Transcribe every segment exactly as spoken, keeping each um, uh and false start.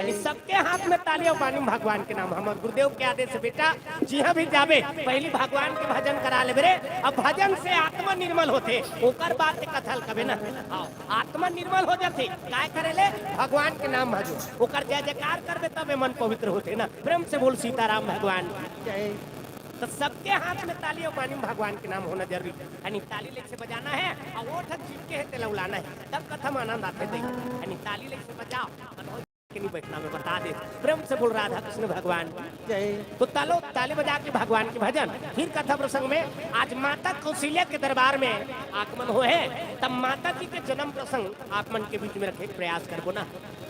कि सबके हाथ में ताली अउ पानी में भगवान के नाम। हमर गुरुदेव के आदेश हे, बेटा, जिहां भी जाबे, पहिली भगवान के भजन करा लेबे रे। अब भजन से आत्मा निर्मल होथे, ओकर बाद ते कथा ल कबे ना। हाँ, आत्मा निर्मल हो जाथे। काय करे ले? भगवान के नाम भजो, ओकर जय जयकार करबे, तबे मन पवित्र होथे ना। प्रेम से बोल सीताराम भगवान की। तो सबके हाथ में ताली अउ पानी में भगवान के नाम होना जरूरी हे। यानी ताली ले से बजाना हे अउ ओ ठक जीत के हे तेला उलाना हे, तब कथा में आनंद आथे दे। यानी ताली ले से बजाओ, तब के नहीं बैठना में बता दे। प्रेम से बोल राधा कृष्ण भगवान की। तो तालो, ताली बजा के भगवान के भजन। फिर कथा प्रसंग में आज माता कौशल्या के दरबार में आगमन होय हे, तब माता जी के जन्म प्रसंग आप मन के बीच में रखे के प्रयास करबो ना।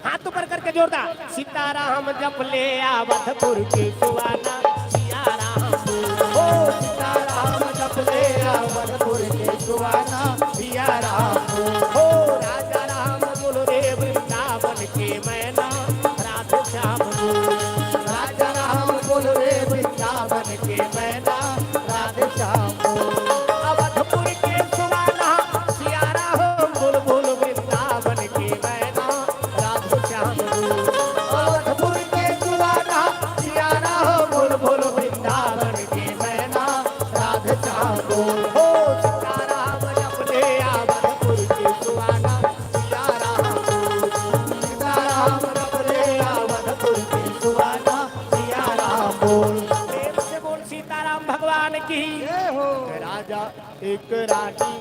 हाथ ऊपर करके जोरदार, सीताराम जप ले अवधपुर के सुहाना, सिया राम बोल। ओ सीताराम जप ले अवधपुर के सुहाना, सिया राम बोल। ओ राजा राम बोल रे वृंदावन के मैना, राधे श्याम बोल। राजा राम बोल रे वृंदावन के मैना, राधे श्याम बोल। अवधपुर के सुहाना, सिया राम बोल बोल वृंदावन के मैना, राधे श्याम बोल। अवधपुर के सुहाना, सिया राम बोल बोल वृंदावन के मैना, राधे श्याम बोल। हो सीताराम अपने अवधपुर के सुहाना, सिया राम बोल। सीताराम अपने अवधपुर के सुहाना, सिया राम बोल। प्रेम से बोल सीताराम भगवान की। जय हो। राजा एक रानी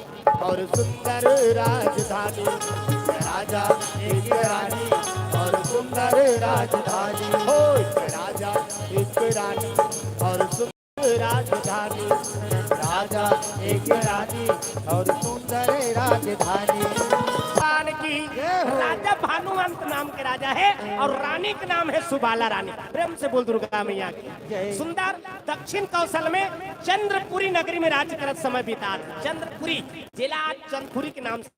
और सुंदर राजधानी। राजा एक रानी और सुंदर राजधानी। हो एक राजा एक रानी और सुंदर राजधानी। राजा एक रानी और सुंदर राजधानी। भगवान की। जय हो। राजा भानुमंत नाम के राजा हे अउ रानी के नाम हे सुबाला रानी। प्रेम से बोल दुर्गा मैया की। जय। सुंदर दक्षिण कौशल में चंद्रपुरी नगरी में राज करत समय बितात हे। चंद्रपुरी, जेला आज चंदखुरी के नाम से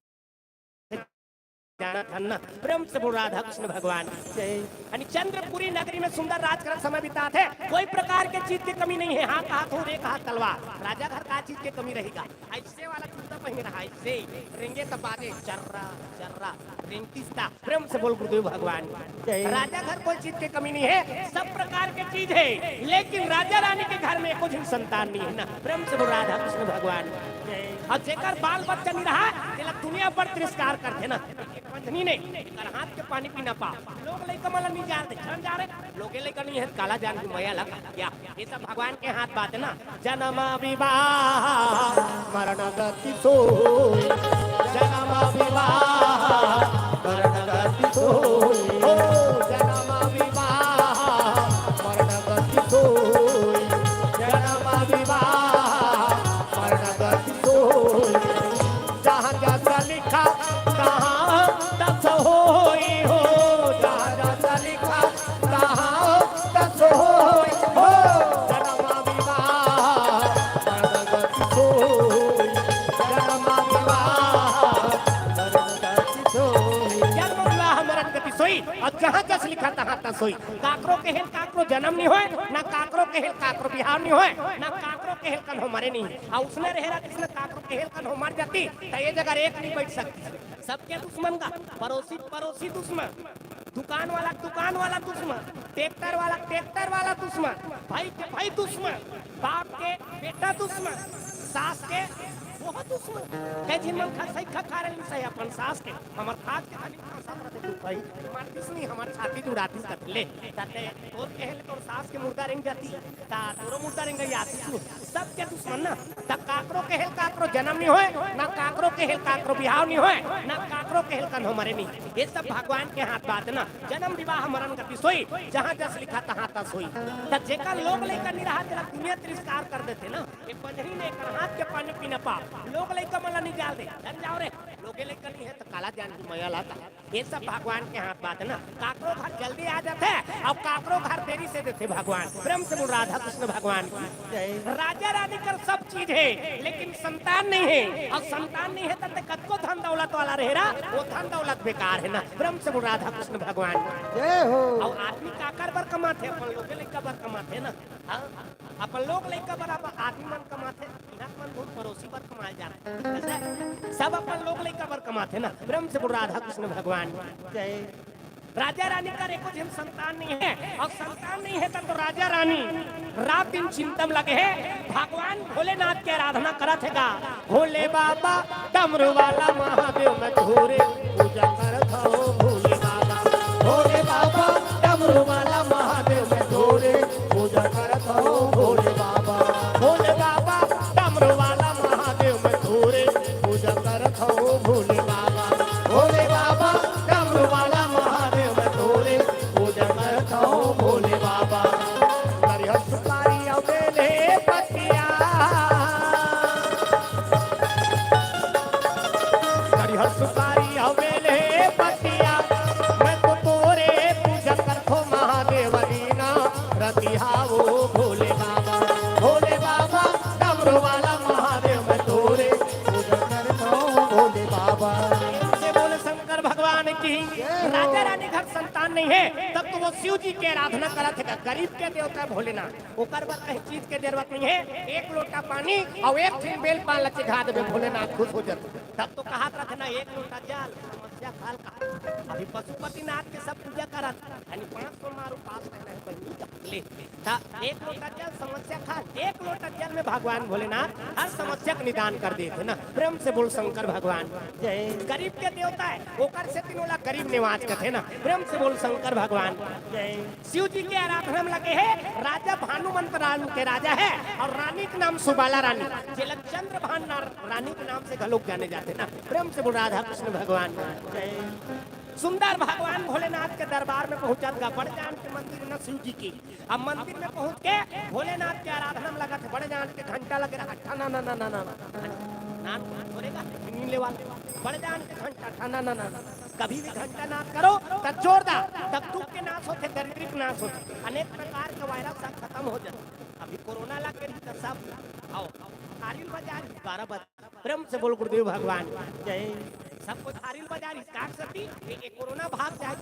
जानत हन ना। प्रेम से बोल राधा कृष्ण भगवान की। जय। यानी चंद्रपुरी नगरी में सुंदर राज करत समय बितात हे। कोई प्रकार के चीज के कमी नहीं हे। हाँ कहा थोरे, कहा तलवार। राजा घर का चीज के कमी रहेगा? अइसे वाला कुर्ता पहिने रहा, अइसे रेंगे त बाजे चर्रा चर्रा रेंगतिस ता। प्रेम से बोल गुरुदेव भगवान। जय। राजा घर कोई चीज के कमी नहीं हे, सब प्रकार के चीज हे, लेकिन राजा रानी के घर में एको झन संतान नहीं हे ना। प्रेम से बोल राधा कृष्ण भगवान। जय। अउ जेकर बाल बच्चा नहीं रहा, तेला दुनिया भर तिरस्कार करथे ना। पंजनी ने एकर हाथ के पानी पीना पा, लोग लइका मन ला नहीं जान दे, झन जा रे, लोगे लइका नहीं हे, काला जान के मया ला क्या? ये सब भगवान के हाथ बात ना। जन्म विवाह मरण गति सोई, जन्म विवाह मरण गति सोई, हो जन्म विवाह मरण गति सोई, जन्म विवाह मरण गति सोई। जहाँ जस लिखा तहाँ तस होई हो, जहाँ जस लिखा तहाँ तस होई हो। जन्म विवाह मरण गति सोई, जन्म विवाह मरण गति सोई। जन्म विवाह मरण गति सोई, अउ जहाँ जस लिखा तहाँ तस होई। काकरो केहेल काकरो जनम नहीं होय, ना काकरो केहेल काकरो बिहाव नहीं होय, ना काकरो केहेल कन्हो मरे नहीं। अउ उसने रहेरा किसने काकरो केहेल कन्हो मर जाती, त ये जगह एक नहीं बैठ सकती। सबके दुश्मन का, पड़ोसी, पड़ोसी दुश्मन, दुकान वाला, दुकान वाला दुश्मन, ट्रैक्टर वाला, ट्रैक्टर वाला दुश्मन, भाई के भाई दुश्मन, बाप के बेटा दुश्मन, सास के वो दुश्मन। कई झिन मन खा, सही खा, खा रहे सही अपन सास के, हमर खास के खाली खा, सब रहे दुख भाई, मारतीस नहीं, हमर छाती जुड़ातीस कथले, ताते तोर केहेल तोर सास के मुर्दा रेंग जाती, ता तोरो मुर्दा रेंग जाती। सबके दुश्मन ना, त काकरो केहेल काकरो जनम नहीं होय, ना काकरो केहेल काकरो बिहाव नहीं होय, ना काकरो केहेल कन्हो मरे नहीं। ये सब भगवान के हाथ बात ना। जनम विवाह मरण गति सोई, जहाँ जस लिखा तहाँ तस होई। त जेकर लोग लइका नहीं रहा, तेला दुनिया तिरस्कार कर देथे ना। ये पंजरी ने एकर हाथ के पानी पीना पा, लोग लइका मन ला नहीं जान दे, झन जाव रे, लोगे लइका नहीं हे त काला जान के मया ला ता। ये सब भगवान के हाथ बात ना। काकरो घर जल्दी आ जाथे अउ काकरो घर देरी से देथे भगवान। प्रेम से बोल राधा कृष्ण भगवान की। जय। राजा रानी कर सब चीज हे, लेकिन संतान नहीं हे, अउ संतान नहीं हे त ते कतको धन दौलत वाला रहेरा, वो धन दौलत बेकार हे ना। प्रेम से बोल राधा कृष्ण भगवान की। जय हो। अउ आदमी काकर बर कमाथे? अपन लोगे लइका बर कमाथे ना। हाँ? अपन लोग लइका बर, अपन आदमी मन कमाथे, इहाँ मन बहुत पड़ोसी बर कमाए जाथे। सब अपन लोग लइका बर कमाथे ना। प्रेम से बोल राधा कृष्ण भगवान की। जय। राजा रानी कर एको झन संतान नहीं है, अउ संतान नहीं है तब तो राजा रानी रात दिन चिंता म लगे हे, भगवान भोलेनाथ के आराधना करत हे गा। भोले बाबा डमरू वाला महादेव मैं तोरे पूजा करत हूँ। भोले बाबा, भोले बाबा डमरू वाला महादेव मैं तोरे पूजा करत हूँ। भोले बाबा, भोले बाबा डमरू वाला महादेव मैं तोरे पूजा करत हूँ। भोले बाबा, भोले बाबा डमरू वाला महादेव मैं तोरे पूजा करत हूँ। भोले बाबा, नरियर सुपारी अउ बेल हे पतिया, नरियर सुपारी अउ बेल हे पतिया, मैं तो तोरे पूजा करत हूँ महादेव दीना रतिहा ओ भोले बाबा, भोले बाबा डमरू वाला महादेव मैं तोरे पूजा करत हूँ। भोले बाबा, से बोले शंकर भगवान की। जय हो। राजा रानी घर संतान नहीं है, तब तो वो शिव जी के आराधना करत हे, गरीब के देवता भोलेनाथ, ओकर बर कहीं चीज के जरूरत नहीं है। एक लोटा पानी अउ एक ठिन बेल पान ल चिखा देबे, भोलेनाथ खुश हो जाथे। तब तो कहत रथे ना, एक लोटा जल समस्या खाल कहा। अभी पशुपतिनाथ के सब पूजा करत, यानी पाँच सौ मारू पास रहना है बहिनी का। ले, त एक लोटा जल समस्या खाल, एक लोटा जल में भगवान भोलेनाथ हर समस्या के निदान कर देथे ना। प्रेम से बोल शंकर भगवान। जय। गरीब के देवता है, ओकर सेती ओला गरीब निवाज कथे ना। प्रेम से बोल शंकर भगवान। जय। शिव जी के आराधना में लगे हे। राजा भानुमंत राम के राजा है अउ रानी के नाम सुबाला रानी, जेला चंद्रभान ना-, रानी के नाम से घलोक जाने जाथे ना। प्रेम से बोल राधा कृष्ण भगवान। सुंदर भगवान भोलेनाथ के दरबार में पहुंचत गा, बड़जान के मंदिर ना शिव जी की। अब मंदिर में पहुंच के भोलेनाथ के आराधना में लगत हे। बड़जान के घंटा लगे रहा, ठना ना ना ना ना ना। नान थोड़े का नींद लेवा। बड़जान के घंटा ठना ना ना ना। कभी भी घंटा नाद करो तब जोरदार, तब दुख के नाश होथे, दरिद्री के नाश होथे, अनेक प्रकार के वायरस सब खत्म हो जाथे। अभी कोरोना लग के त सब आओ, थारी ल बजा रही बारह बजे। प्रेम से बोल गुरुदेव भगवान। जय। सब कोई थारी ल बजा रही, काट सती ये, ये कोरोना भाग जाए,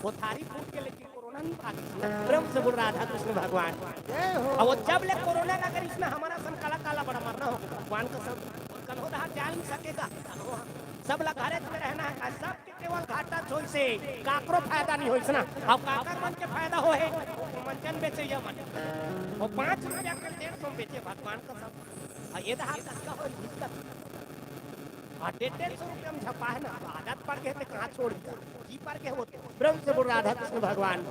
वो थारी फूट के, लेकिन कोरोना नहीं भागे। प्रेम से बोल राधा कृष्ण भगवान। जय हो। अब वो जब ले कोरोना लग रही इसमें हमारा सन काला काला बड़ा मरना हो, भगवान कसम, कन्हो धार जा नहीं सकेगा। सब ला घरे में रहना है, सब केवल घाटा छोइसे, काकरो फायदा नहीं होइस ना। अब काकर मन के फायदा होहे, मंजन बेचे या मन। वो पाँच रुपया के डेढ़ सौ बेचे, भगवान कसम। अउ ये दहार कतका होही, बीस का। अउ डेढ़, डेढ़ सौ रुपया में झपा है ना, आदत पड़ गए तो कहाँ छोड़ दिया? जी पड़ गए होते। प्रेम से बोल राधा कृष्ण भगवान।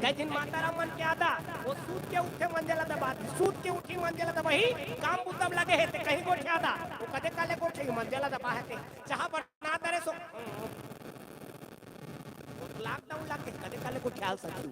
कई दिन माता राम मन के आदा, वो सूत के उठे मंजला दबा दी, सूत के उठी मंजला दबा ही, काम बुतम लगे हे ते कहीं गोठिया दा, वो कदे काले गोठे मंजला दबा है ते, चाह बना दरे सो। लॉकडाउन लग के कदे काले गोठियाल सकती।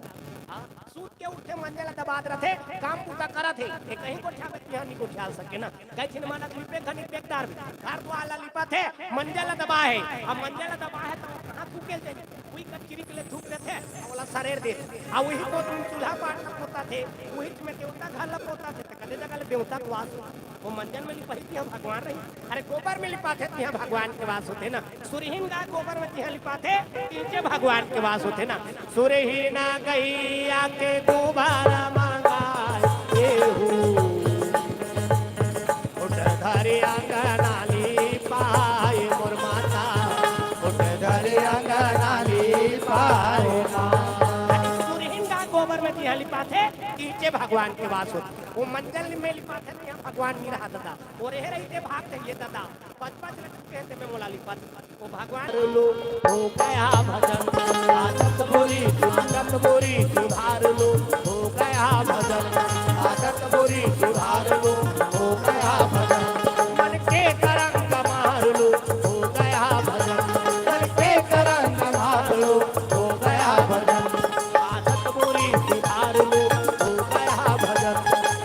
हाँ, सूत के उठे मंजला दबात रथे, काम पूरा करत हे, ते कहीं गोठिया के तिहां नहीं गोठियाल सके ना। कई झिन मानत लिपे घनी बेकदार, घर द्वार ला लिपत हे, मंजला दबा है। अब मंजला दबा है तो कहाँ थूके जाए? उही कचरी के ले थूक देथे, ओला सरेर दे। आ उही को तुम चूल्हा पाट ला पोता थे, उही में देवता घर ला पोता थे, ते कदे जगह ले देवता के वास हो। वो मंजन में लिपाही तिहां भगवान रही। अरे गोबर में लिपाथे तिहां भगवान के वास होथे ना। सुरहीन गाय गोबर में तिहां लिपाथे, तिहां भगवान के वास होथे ना। सुरहीन गैया के गोबर मंगाए हूँ। उठ धरे अंगना लिपाए मोर माता, उठ धरे अंगना लिपाए माँ। सुरहीन गाय गोबर में तिहां लिपाथे, तिहां भगवान के वास होथे। वो मंजन में लिपाथे, तिहां भगवान नहीं रहा दादा। वो रहे रही ते भाग जाइए दादा। पाँच पाँच लख रुपये ते में मोला लिपत। वो भगवान लो, हो गया भजन, आदत बुरी, आदत बुरी सुधार लो, हो गया भजन, आदत बुरी सुधार लो, हो गया भजन। मन के तरंग मार लो, हो गया भजन, मन के तरंग मार लो, हो गया भजन। आदत बुरी सुधार लो, हो गया भजन।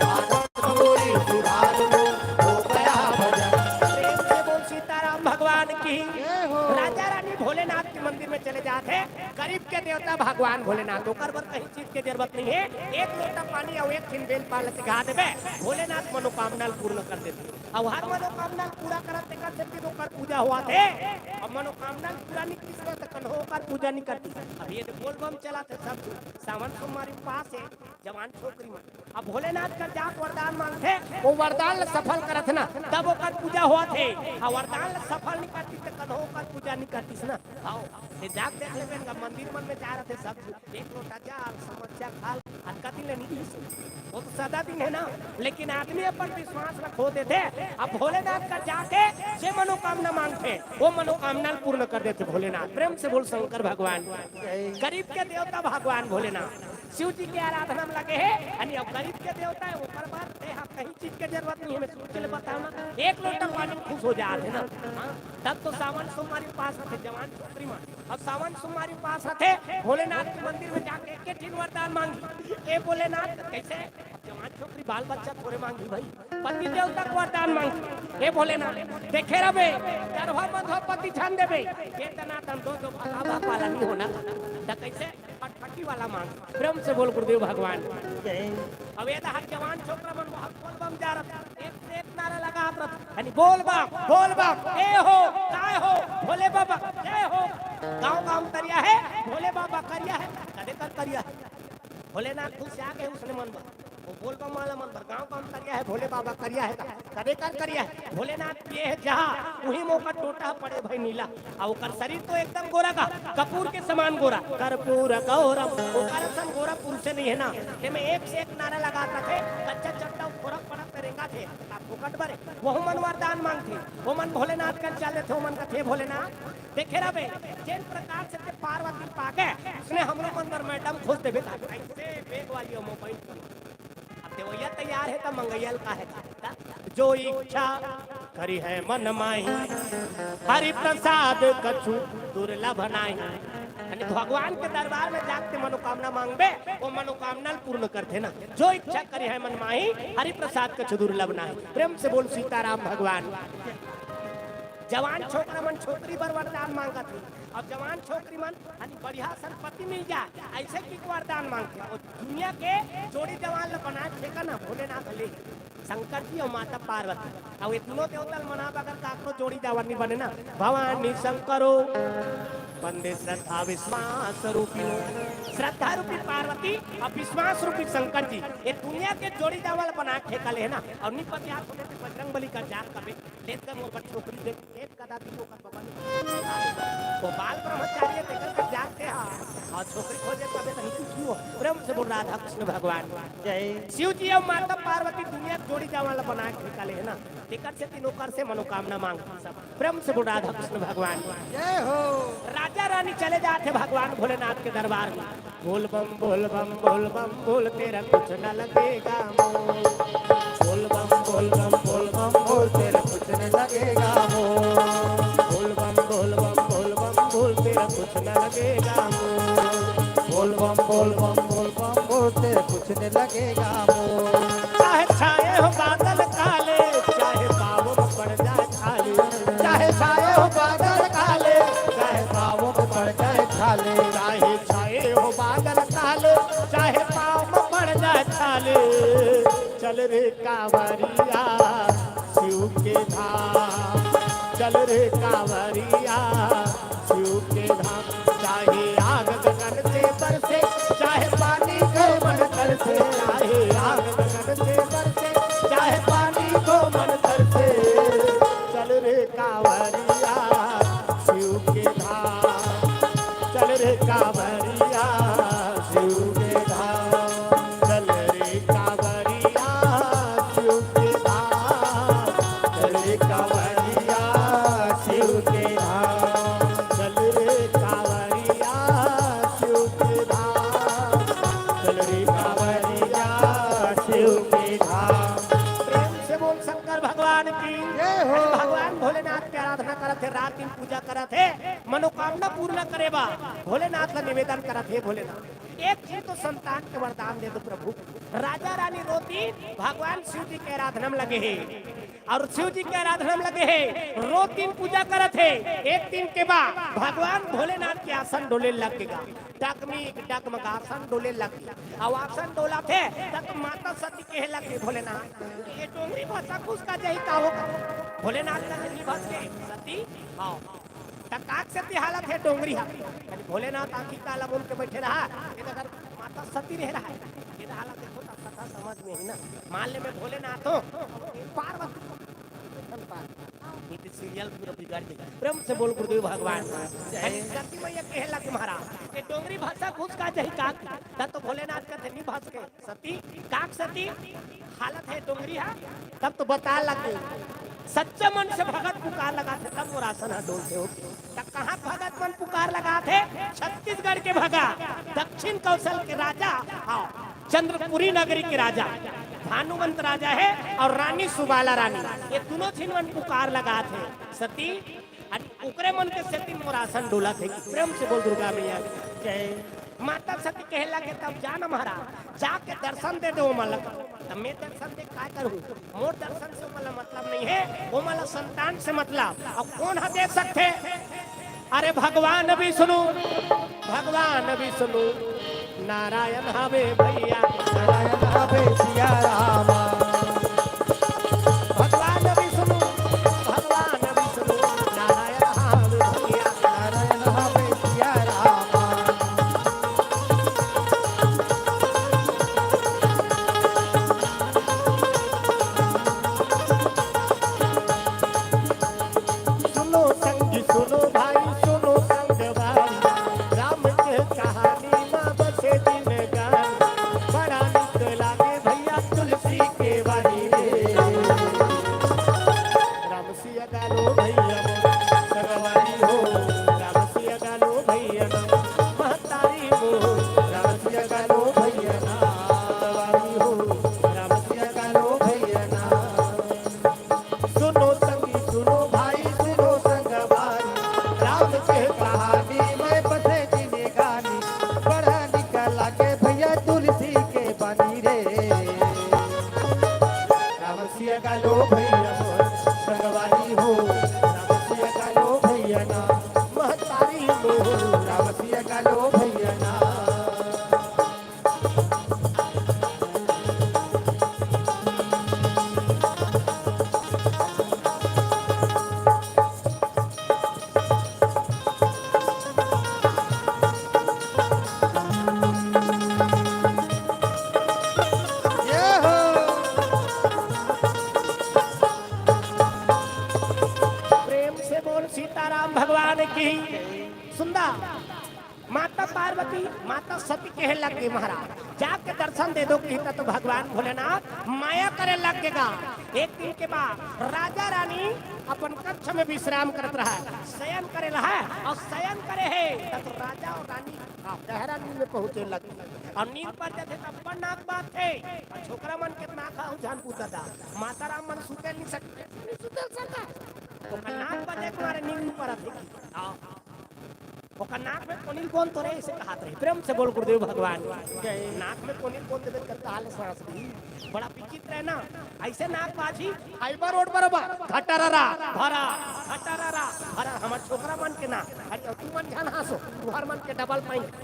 आदत बुरी सुधार लो, हो गया भजन। प्रेम से बोल सीताराम भगवान की। जय हो। राजा रानी भोलेनाथ के मंदिर में चले जात हे, गरीब के देवता भगवान भोलेनाथ, ओकर बर कहीं चीज के जरूरत नहीं है। एक लोटा पानी अउ एक ठिन बेल पान ल चिखा देबे, भोलेनाथ मनोकामना ल पूर्ण कर देथे। अउ हर मनोकामना ल पूरा करत तेकर सेती ओकर पूजा होवत हे। अउ मनोकामना ल पूरा नहीं किस त कन्हो ओकर पूजा नहीं करती। अब ये बोलबम चलत हे सब, सावन सोमवारी उपास हे, जवान छोकरी मन। अब भोलेनाथ कर जात वरदान मांगथे, वो वरदान ल सफल करत ना, तब ओकर पूजा होवत हे। अउ वरदान ल सफल नहीं करती त कन्हो ओकर पूजा नहीं करतीस ना। आओ, ये जाके देख लेबे, मंदिर म में जा रथे सब झन, एक लोटा जल, समस्या खाल, अतका दिन ले नहीं दिस। वो तो सदा दिन हे ना, लेकिन आदमी अपन विश्वास ला खो देथे। अब भोलेनाथ कर जाके जे मनोकामना मांगथे, वो मनोकामना ल पूर्ण कर देथे भोलेनाथ। प्रेम से बोल शंकर भगवान। गरीब के देवता भगवान भोलेनाथ, शिव जी के आराधना में लगे हे। अनी अब गरीब के देवता हे, ओकर बर ते हा कहीं चीज के जरूरत नहीं हे। मैं सोच ले बताओ ना, एक लोटा पानी में खुश हो जात हे ना। हाँ, तब तो सावन सोमवारी उपास रथे जवान छोकरी मन। अब सावन सोमवारी उपास रथे, भोलेनाथ के मंदिर में जाके एक एक ठिन वरदान मांगी, ए भोलेनाथ। कैसे? अब जवान छोकरी बाल बच्चा थोड़े मांगी भाई, पति देवता के वरदान मांगी, ए भोलेनाथ। देखे रबे, चरवा मधवा पति छान देबे, ये तना तन दो दो भागा भाग वाला नहीं होना। त कैसे? फटफटी वाला मांग। प्रेम से बोल गुरुदेव भगवान। अब ये दहा जवान छोकरा मन बहुत बोल बम जा रहा, एक से एक नारा लगा रहा, यानी बोल बम, बोल बम, ए हो, काय हो, भोले बाबा, जय हो। गांव गांव तरिया हे, भोले बाबा करिया हे, कदे कर करिया हे। भोलेनाथ खुश आ गए उसने मन बर, वो बोल बम वाला मन बर, गांव गांव तरिया हे, भोले बाबा करिया हे, कदे कर करिया हे। भोलेनाथ ये हे जहाँ, उही मोकर टोटा पड़े भाई नीला। आ ओकर शरीर तो एकदम गोरा का, कपूर के समान गोरा, कर्पूर गौरम, ओकर असन गोरा पुरुषे नहीं हे ना। ते में एक से एक नारा लगात रथे, कच्चा चड्डा फोरक पड़त में रेंगा थे, का फोकट बरे, वहू मन वरदान मांगथे, वो मन भोलेनाथ कर चल देथे, वो मन कथे भोलेनाथ, देखे रबे, जेन प्रकार से ते पार्वती पाके, उसने हमरो मन बर मैडम खोज देबे, का कैसे बेग वाली हो मोबाइल। अब देवैया तैयार हे त मंगैया ल काहे चिंता? जो इच्छा करी है मन माही, हरि प्रसाद कछु दुर्लभ नाही। यानी भगवान के दरबार में जाके मनोकामना मांगबे, वो मनोकामना ल पूर्ण करथे ना। जो इच्छा करी है मन माही, हरि प्रसाद कछु दुर्लभ नाही। प्रेम से बोल सीताराम भगवान। जवान छोकरा मन छोकरी बर वरदान मांगत हे, अब जवान छोकरी मन यानी बढ़िया संपत्ति मिल जाए, ऐसे की वरदान मांगथे। और दुनिया के जोड़ी जवान ल बनाए फेंका ना भोलेनाथ ले, शंकर जी और माता पार्वती। और ये दोनों देवता ल मनाब अगर काकरो जोड़ी जवान नहीं बने ना, भवानी शंकरो वंदे श्रद्धा विश्वास रूपिणो, श्रद्धा रूपी पार्वती और विश्वास रूपी शंकर जी, ये दुनिया के जोड़ी जवान ल बनाए फेंका ले ना। और निपत याद होने से बजरंग बली का जात कबे लेत कर वो अपन छोकरी देख एक कदा दिन ओकर बबन। वो बाल ब्रह्मचारी हे, तेकर कर जाते हा। और छोकरी खोजे तबे नहीं कुछ हो। प्रेम से बोल राधा कृष्ण भगवान। जय। शिव जी और माता पार्वती दुनिया के जोड़ी जवान ला बना के निकाले हे ना। तेकर से तीनों कर से मनोकामना मांग सब। प्रेम से बोल राधा कृष्ण भगवान। जय हो। राजा रानी चले जाते भगवान भोलेनाथ के दरबार में। बोल बम बोल बम बोल बम बोल, तेरा कुछ न लगेगा मोल। बोल बम बोल बम बोल बम बोल, तेरा कुछ न लगेगा मोल। बोल बम बोल बम बोल बम बोल, तेरा कुछ न लगेगा मोल। बोल बम बोल बम बोल बम बोल, तेरा कुछ न लगेगा मोल। चाहे छाए हो बादल काले, चाहे पाँव में पड़ जाए छाले। चाहे छाए हो बादल काले, चाहे पाँव में पड़ जाए छाले। चाहे छाए हो बादल काले, चाहे पाँव में पड़ जाए छाले। चल रे कांवरिया शिव के धाम, चल रे कांवरिया शिव के धाम। चाहे आग गगन से बरसे, चाहे पानी को मन तरसे, चाहे आग गगन से बरसे, चाहे पानी को मन तरसे। चल रे कांवरिया शिव के धाम, चल रे कांवरिया शिव के धाम। चल रे कांवरिया शिव के धाम, चल रे कांवरिया शिव के धाम। चल रे कांवरिया शिव के धाम, चल रे कांवरिया शिव के धाम। प्रेम से बोल शंकर भगवान की। जय हो। भगवान भोलेनाथ के आराधना करत हे, रात दिन पूजा करत हे, मनोकामना पूर्ण करे बा भोलेनाथ ला निवेदन करत हे। भोलेनाथ एक चीज तो संतान के वरदान दे दो प्रभु। राजा रानी रोज दिन भगवान शिव जी के आराधना में लगे हे और शिव जी के आराधना में लगे हे, रोज दिन पूजा करत हे। एक दिन के बाद भगवान भोलेनाथ के आसन डोले लग गा, डगमिग डगमग आसन डोले लग गा। अब आसन डोलत हे तब माता सती कहे लगे भोलेनाथ, ये डोंगरी भाषा कुछ का जही का हो? भोलेनाथ का नहीं भाष के सती, हाँ। त काक सती हालत हे डोंगरी हा। यानी भोलेनाथ आँखी काला मुन के बैठे रहा, ये तो अगर माता सती रह रहा है, ये तो हालत देखो, तब कथा समझ में ही ना। मान ले मैं भोलेनाथ हूँ, पार्वती, ये तो सीरियल पूरा बिगड़ जाएगा। प्रेम से बोल गुरुदेव भगवान। सती मैया कहे लगे महाराज, ये डोंगरी भाषा घुस का जही का? तब तो भोलेनाथ का धनी भाष के सती, काक सती, हालत है डोंगरी हा। तब तो बता लगे, सच्चे मन से भगत पुकार लगाथे तब मोर आसन हा डोलथे हो। तब कहाँ भगत मन पुकार लगाथे? छत्तीसगढ़ के भगत, दक्षिण कौशल के राजा, हाँ, चंद्रपुरी नगरी के राजा भानुमंत राजा है और रानी सुबाला रानी, ये दोनों झिन मन पुकार लगाथे सती। अरे ओकरे मन के सेती मोर आसन डोलत हे कि प्रेम से बोल दुर्गा मैया की जय। माता सती कहे लगे, तब जा न महाराज, जाके दर्शन दे दे ओमन ला। तब मैं दर्शन दे काय करूँ? मोर दर्शन से ओमन ला मतलब नहीं है, ओमन ला संतान से मतलब। अउ कोन ह दे सकथे? अरे भगवान विष्णु, भगवान विष्णु नारायण हवे भैया। नारायण हवे सिया रामा। भगवान विष्णु, भगवान विष्णु नारायण हवे भैया। नारायण हवे सिया रामा। सुनो संगी, सुनो भाई, सुनो संगवारी, राम के कहानी मा बसे जिनगानी। बड़ा निक लागे भैया तुलसी के बानी रे। राम सिया गालो भैया संगवारी हो, राम सिया गालो भैया महतारी हो, राम सिया गालो भैया ना, संगवारी हो, राम सिया गालो भैया ना। सुनो संगी, सुनो भाई, सुनो संगवारी, राम के कहानी में बसे जिनगानी। बड़ा निक लागे भैया तुलसी के बानी रे। राम सिया गालो भैया मोर संगवारी हो, राम सिया गालो भैया ना महतारी हो, राम सिया गालो भैया ना। ये हो। प्रेम से बोल सीताराम भगवान की। सुंदर माता पार्वती, माता सती कहे लग गई महाराज, जाके दर्शन दे दो, कहता तो भगवान भोलेनाथ माया करे लग गएगा। एक दिन के बाद राजा रानी अपन कक्ष में विश्राम करत रहा, शयन करे रहा, और शयन करे है तब तो राजा और रानी गहरा नींद में पहुंचे लग गए। और नींद पर जाते तब पर नाक बात है, और छोकरा मन के नाक हा जान पूता था, माता राम मन सुते नहीं सकते, नहीं सुते सका, तो नाक बजे तुम्हारे नींद पर आते। ओकर नाक में कोनिल कोन तोरे ऐसे कहत रही। प्रेम से बोल गुरुदेव भगवान। जय। नाक में कोनिल कोन देवे करता हाल सांस दी। बड़ा विचित्र है ना। ऐसे नाक बाजी, हाईवा रोड पर बा, घटररा, भरा, घटररा, भरा। हमर छोकरा मन के ना। अरे तू मन झन हासो, तुहर मन के डबल पाइन।